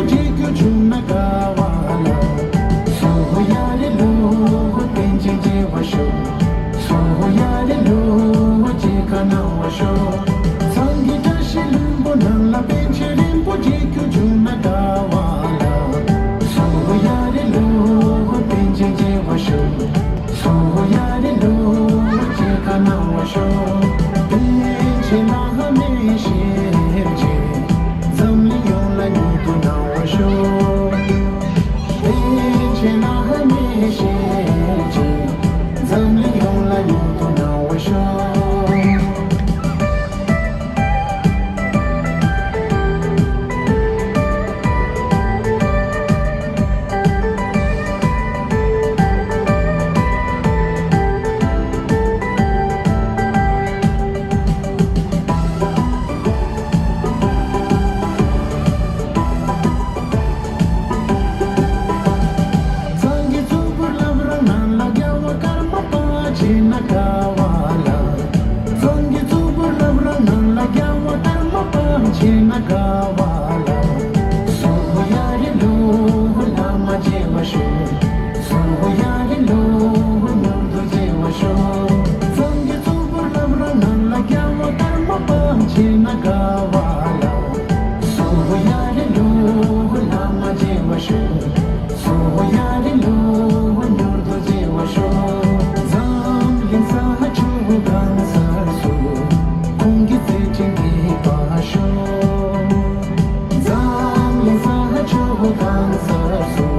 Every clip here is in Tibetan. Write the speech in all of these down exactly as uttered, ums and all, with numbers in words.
རྗེ་སྐྱོང་བྱུང་ན་དགའ་བ་ལ། སོ་ཡ་རེ་ལོ། པཎ་ཆེན་བརྗེ་བར་ཤོག་སོ་ཡ་རེ་ལོ། རྗེ་ཁ་གནང་བར་ཤོག་སངས་རྒྱས་བཀྲ་ཤིས་ལྷུན་པོ་ནང་ལ། པཎ་ཆེན་རིན་པོ་ཆེ་སྐྱོང་བྱུང་ན་དགའ་བ་ལ། སོ་ཡ་རེ་ལོ། པཎ་ཆེན་བརྗེ་བར་ཤོག་སོ་ཡ་རེ་ལོ། རྗེ་ཁ་གནང་བར་ཤོག་པཎ་ཆེན་བླ་མའི་ཞལ་གྱིས། འཛམ་གླིང་ཡོངས་ལ་མྱུར་དུ་གནང་བར་ཤོག་པཎ་ཆེན་བླ་མའི་ཞལ་གྱིས། འཛམ་གླིང་ཡོངས་ལ་མྱུར་དུ་གནང་བར་ཤོག་སངས་རྒྱས་གཙུག་པུར་བླ་མ་རང་སྣང་ལ། རྒྱལ་བ་ཀརྨ་པ་བྱེད་ན་དགའ་བ་ལ། སངས་རྒྱས་གཙུག་པུར་བླ་མ་རང་སྣང་ལ། རྒྱལ་བ་ཀརྨ་པ་བྱེད་ན་དགའ་བ་ལ། སོ་ཡ་རེ་ལོ། བླ་མ་མཇལ་བར་ཤོག་སོ་ཡ་རེ་ལོ། མྱུར་དུ་མཇལ་བར་ཤོག་སངས་རྒྱས་གཙུག་པུར་བླ་མ་རང་སྣང་ལ། རྒྱལ་བ་ཀརྨ་པ་བྱེད་ན་དགའ་བ་ལ། སོ་ཡ་རེ་ལོ། བླ་མ་མཇལ་བར་ཤོག་སོ་ཡ་རེ་ལོ། མྱུར་དུ་མཇལ་བར་ཤོག་འཛམ་གླིང་ས་ཕྱོགས་གང་སར་སུ། ཁོང་གི་མཛད་འཕྲིན་རྒྱས་པར་ཤོག་འཛམ་གླིང་ས་ཕྱོགས་གང་སར་སུ།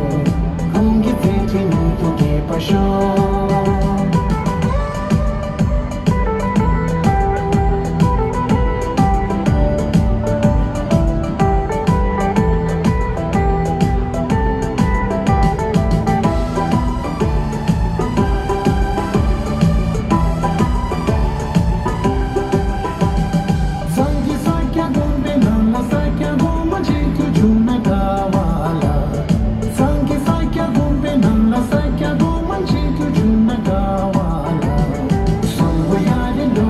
ཁོང་གི་མཛད་འཕྲིན་མྱུར་དུ་རྒྱས་པར་ཤོག་སངས་རྒྱས་ས་སྐྱ་དགོན་པའི་ནང་ལ། ས་སྐྱ་གོང་མ་མཇལ་རྒྱུ་བྱུང་ན་དགའ་བ་ལ། སངས་རྒྱས་ས་སྐྱ་དགོན་པའི་ནང་ལ། ས་སྐྱ་གོང་མ་མཇལ་རྒྱུ་བྱུང་ན་དགའ་བ་ལ། སོ་ཡ་རེ་ལོ།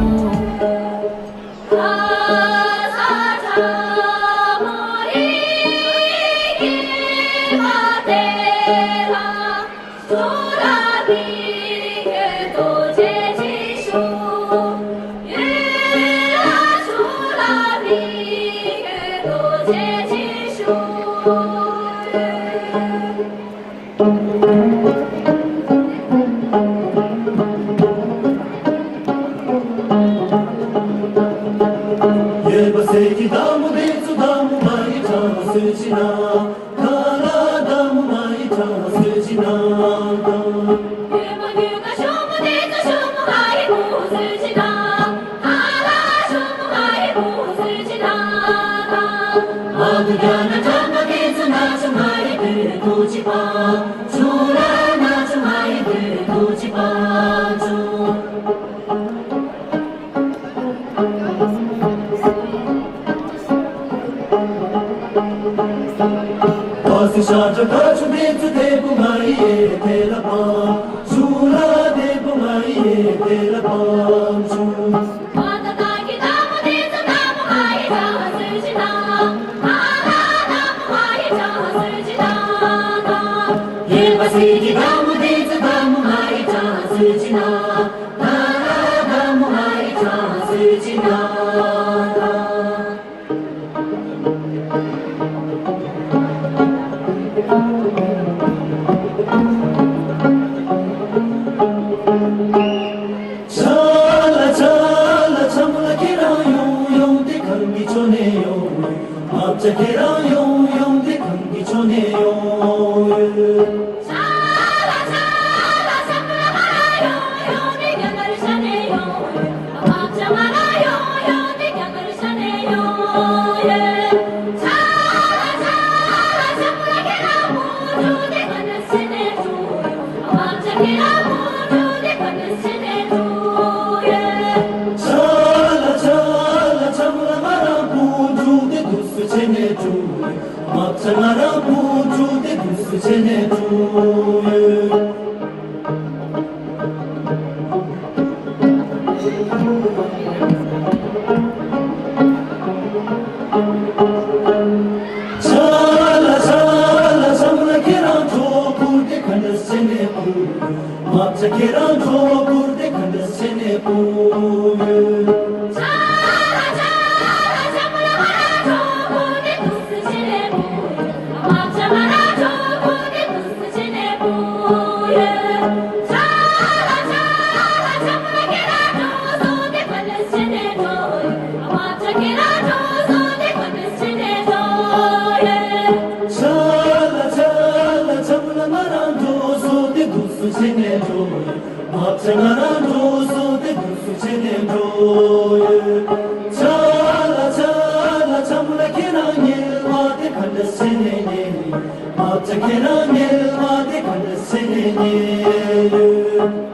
ཡོད་པ་ཟེར་གྱི་བདག་མོ་དེ་ཚོ་བདག་མོ་མ་ཡི་གྲངས་སུ་ཕྱིན་ན། ག་ལ་བདག་མོ་མ་ཡི་གྲངས་སུ་ཕྱིན་ན་དང་། ཡོད་མ་ཡོད་ག་ཞོ་མོ་དེ་ཚོ་ཞོ་མོ་ཧ་ཡི་གུ་སུ་ཕྱིན་ན། ག་ལ་ཞོ་མོ་ཧ་ཡི་གུ་སུ་ཕྱིན་ན་དང་། མ་དུ་རྒྱ་ན་གྲངས་མ་དེ་ཚོ་ན་ཆུ་མ་ཡི་དུ་དུ་ཅི་པ། ཆུ་ལ་ན་ཆུ་མ་ཡི་དུ་དུ་ཅི་པ་ཆུ། ཨ་སི་ཤ་ཅ་ཀ་ཆུ་དེ་ཚུ་དེ་བུ་ང་ཡི་ཡེ་དེ་ལ་པང་ཆུ་ལ་དེ་བུ་ང་ཡི་ཡེ་དེ་ལ་པང་ཆུ། ཡེ་པ་སི་གི་དང་མོ་དེ་ཚུ་དང་མོ་ང་ཡི་གྲངས་སུ་ཅི་ན། ད་ལ་ད་མོ་ང་ཡི་གྲངས་སུ་ཅི་ན། ཆ་ལ་ཆ་ལ་ཆ་མོ་ལ་ཁྱེད་རང་ཡོང་ཡོང་དེ་གང་གི་ཆོ་ནས་ཡོང་། མ་བྱ་ཁྱེད་རང་ཡོང་ཡོང་དེ་གང་གི་ཆོ་ནས་ཡོང་། ཆ་ལ་ཆ་ལ་ཆ་མོ་ལ་ང་རང་བུ་འབྲུག་དེ་དུས་སུ་ཆེ་ནས་འབྲུག་མ་ཆ་ང་རང་བུ་འབྲུག་དེ་དུས་སུ་ཆེ་ནས་འབྲུག་ཆ་ལ་ ཁྱེད་རང་ཁྲོ་བོ་བོར་ཏེ་ག་འདྲ་བྱས་ནས་སྤུངས་ཡོད། ཆ་ལ་ཆ་ལ་ཆ་མོ་ལ་ང་རང་འགྲོ་སོང་སྟེ་འདུག་སུ་བྱས་ནས་འགྲོ་ཡོད། མ་བྱ་ང་རང་འགྲོ་སོང་སྟེ་འདུག་སུ་བྱས་ནས་འགྲོ་ཡོད། ཆ་ལ་ཆ་ལ་ཆ་མོ་ལ་ཁྱེད་རང་ཉལ་བ་དེ་ག་འདྲ་བྱས་ནས་ཉལ་ཡོད། མ་བྱ་ཁྱེད་རང་ཉལ་བ་དེ་ག་འདྲ་བྱས་ནས་ཉལ་ཡོད།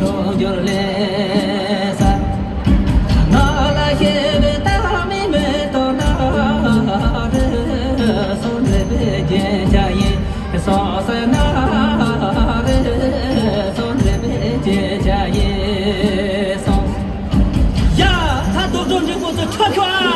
ཡ། ད་རྡོག་རྡོག་འགྲིག་པོ་ཚོ་ཁྲབ་ཤོག་ཨ།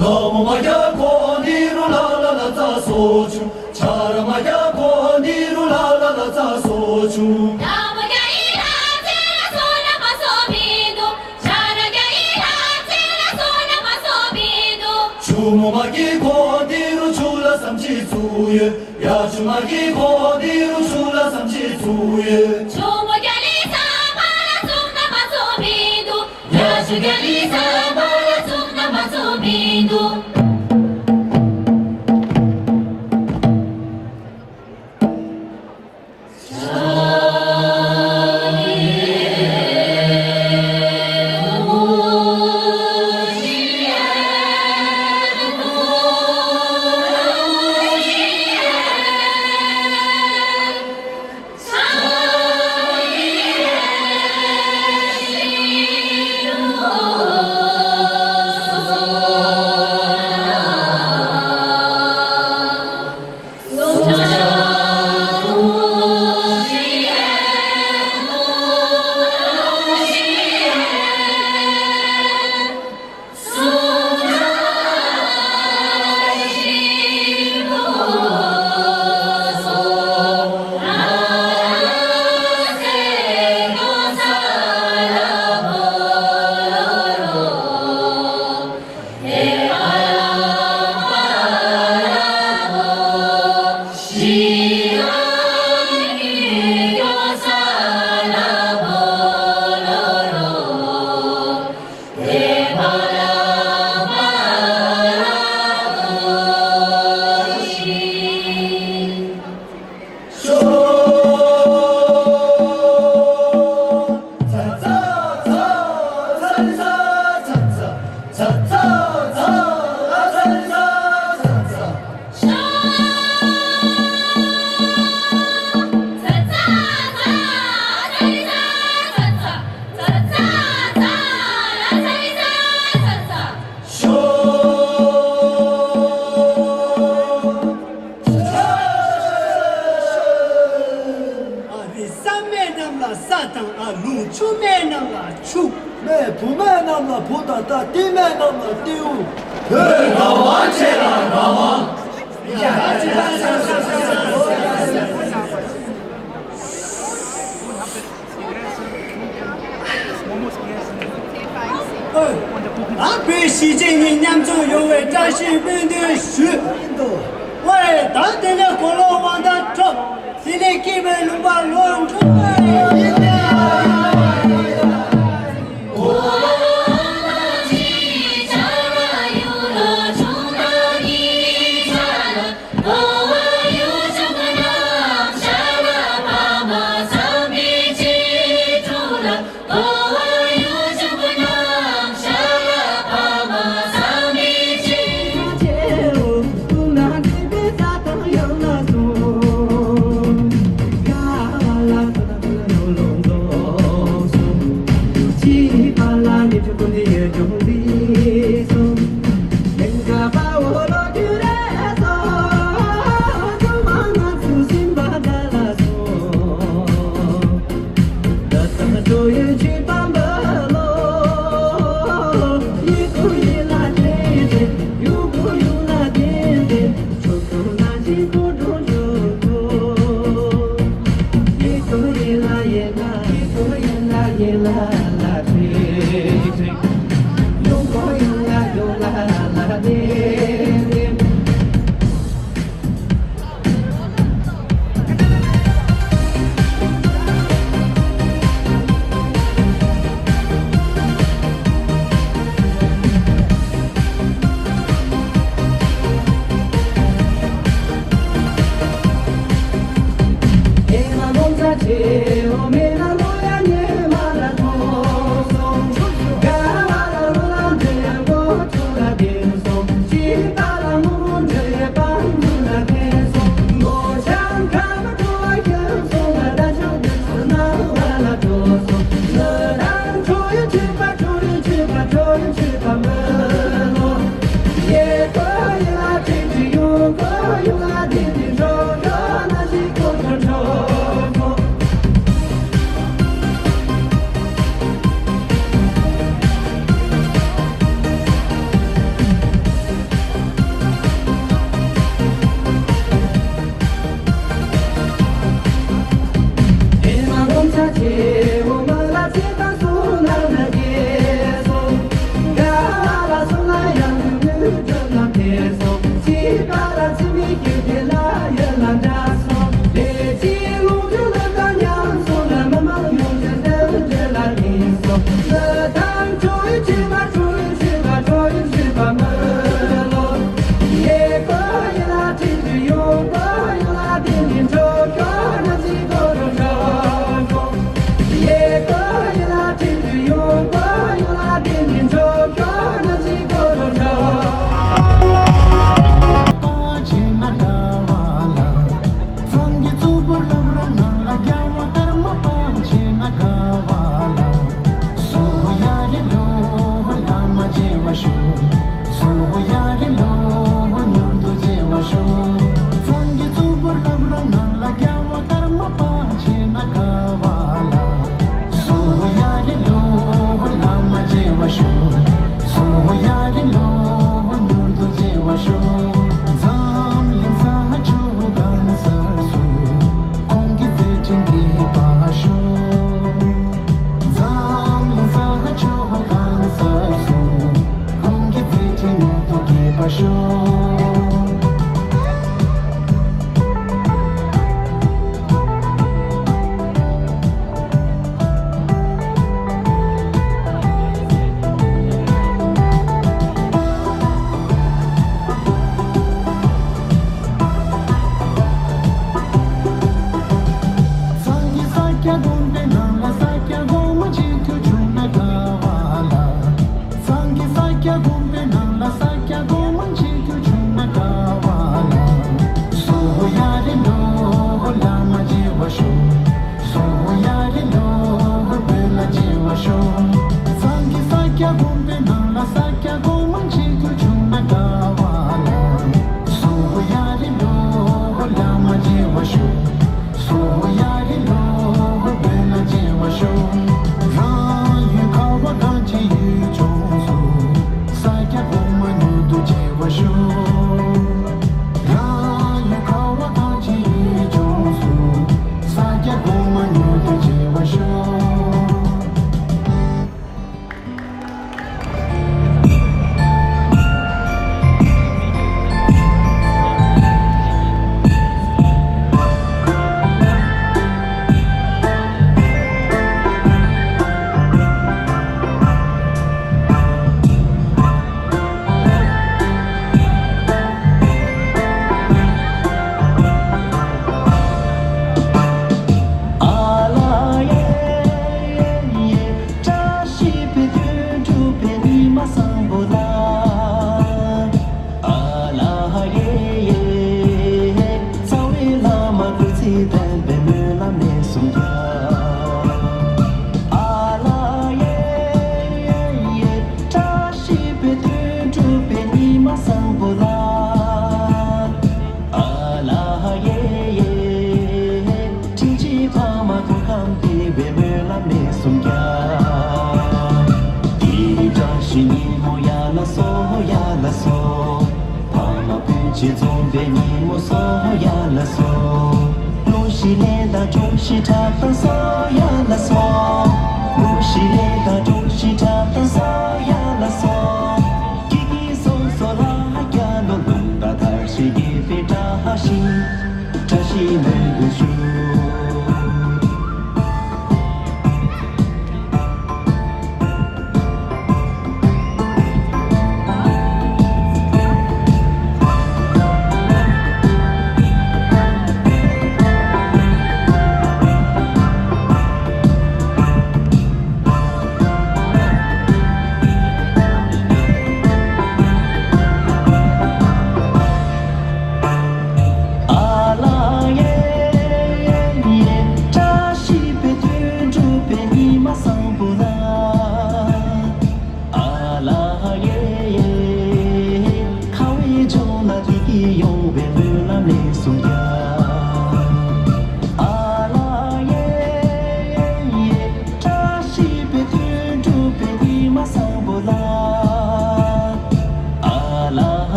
ལ་མོ་མ་རྒྱ་ཁོ་ནི་རུ་ལ་ལ་ལ་ཙ་སོ་ཆུ། ཆ་ར་མ་རྒྱ་ཁོ་ནི་རུ་ལ་ལ་ལ་ཙ་སོ་ཆུ། ཆུ་མོ་མ་གི་ཁོ་ནི་རུ་ཆུ་ལ་སམ་ཅི་ཚུ་ཡོད། ཡ་ཆུ་མ་གི་ཁོ་ནི་རུ་ཆུ་ལ་སམ་ཅི་ཚུ་ཡོད། ཆུ་མོ་རྒྱ་ལི་ས་མ་ལ་ཚུགས་ན་མ་ཚུགས་མི་འདུག་ཡ་ཆུ་རྒྱ་ལི་ས་མ་ལ་ཚུགས་ན་མ་ཚུགས་མི་འདུག་ཨ་རི་ས་སྨན་རྣམས་ལ་ས་དང་ཨ། ལུང་ཆུ་སྨན་རྣམས་ལ་ཆུ། སྨན་བུ་སྨན་རྣམས་ལ་བུ་དང་རྟ། ཏི་སྨན་རྣམས་ལ་ཏིའུ། བོད་རང་དབང་ཆེ་ལ་རང་དབང་། ཨོ། ད་བོད་གཞིས་བྱེས་གཉིས་མཉམ་འཛོམས་ཡོང་བའི་བཀྲ་ཤིས་སྨོན་འདུན་ཞུ། ཝེ། ད་དེ་ནས་གོ་ལོ་དབང་ཐང་འཕྲོག་དེ་ནས་སྐྱིད་པའི་ལུང་པ་ལོ་འགྲོ་བ་ཡིན།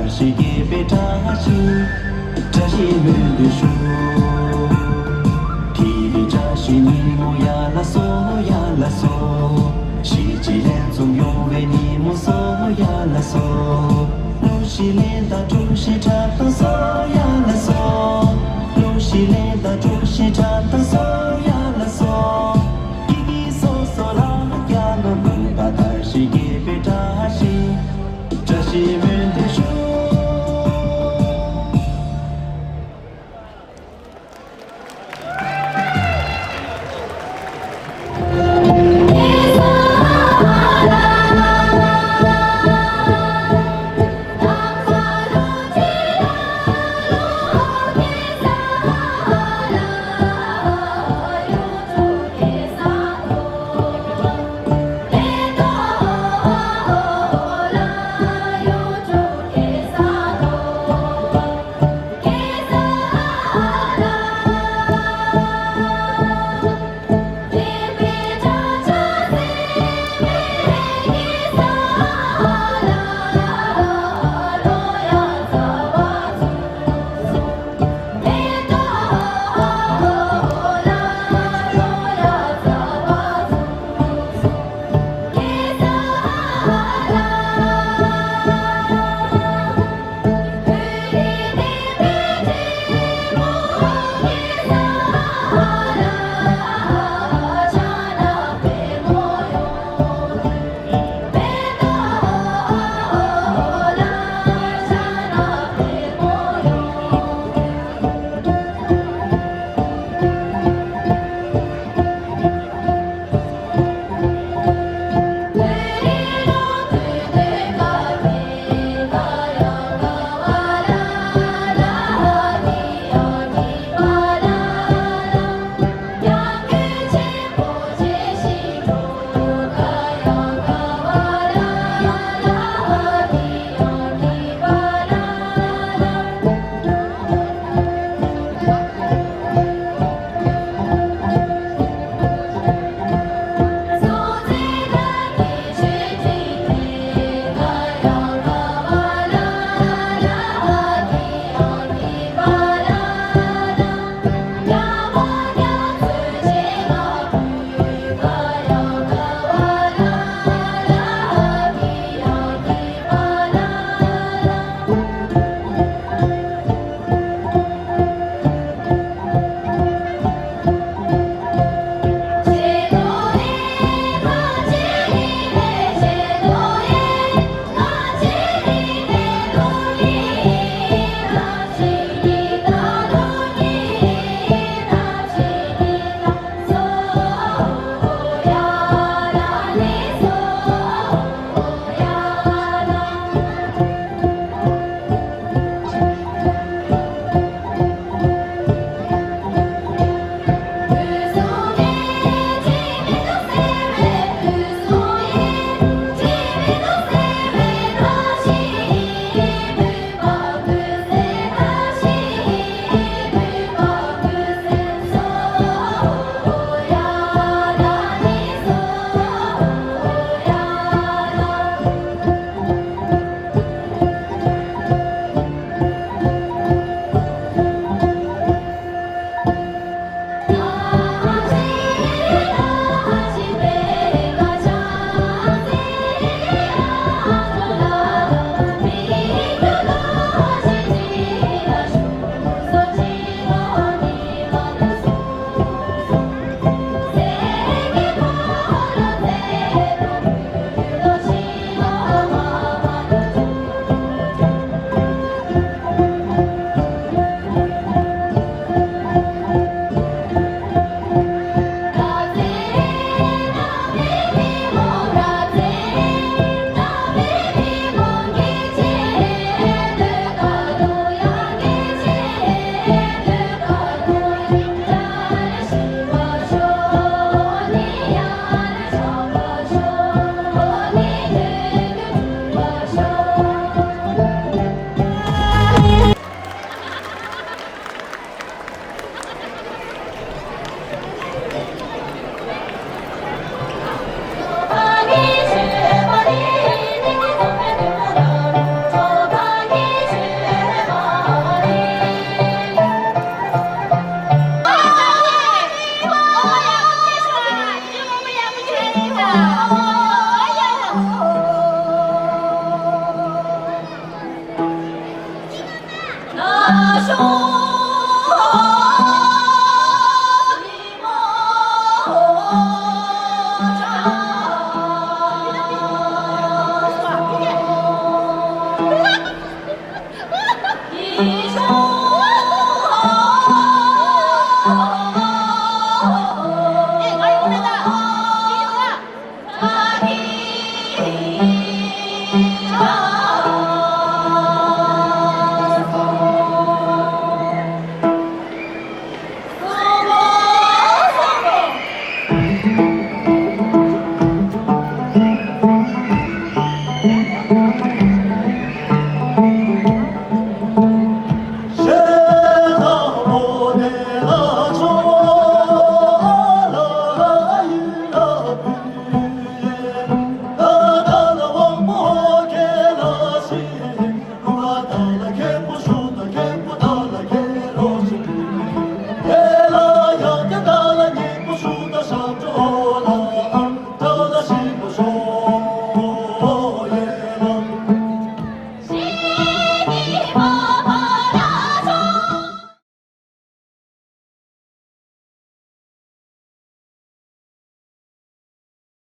བཀྲ་ཤིས་རྒྱལ་པོའི་བཀྲ་ཤིས། བཀྲ་ཤིས་སྨོན་འདུན་ཞུ། དེ་རིང་བཀྲ་ཤིས་ཉིན་མོ་ཡ་ལ་སོ་ཡ་ལ་སོ། གཞིས་བྱེས་ལྷན་འཛོམས་ཡོང་བའི་ཉིན་མོ་སོ་ཡ་ལ་སོ། གླུ་གཞས་ལེན་དང་སྒྲོམ་གཞས་འཁྲབ་དང་སོ་ཡ་ལ་སོ། གླུ་གཞས་ལེན་དང་སྒྲོམ་གཞས་འཁྲབ་དང་།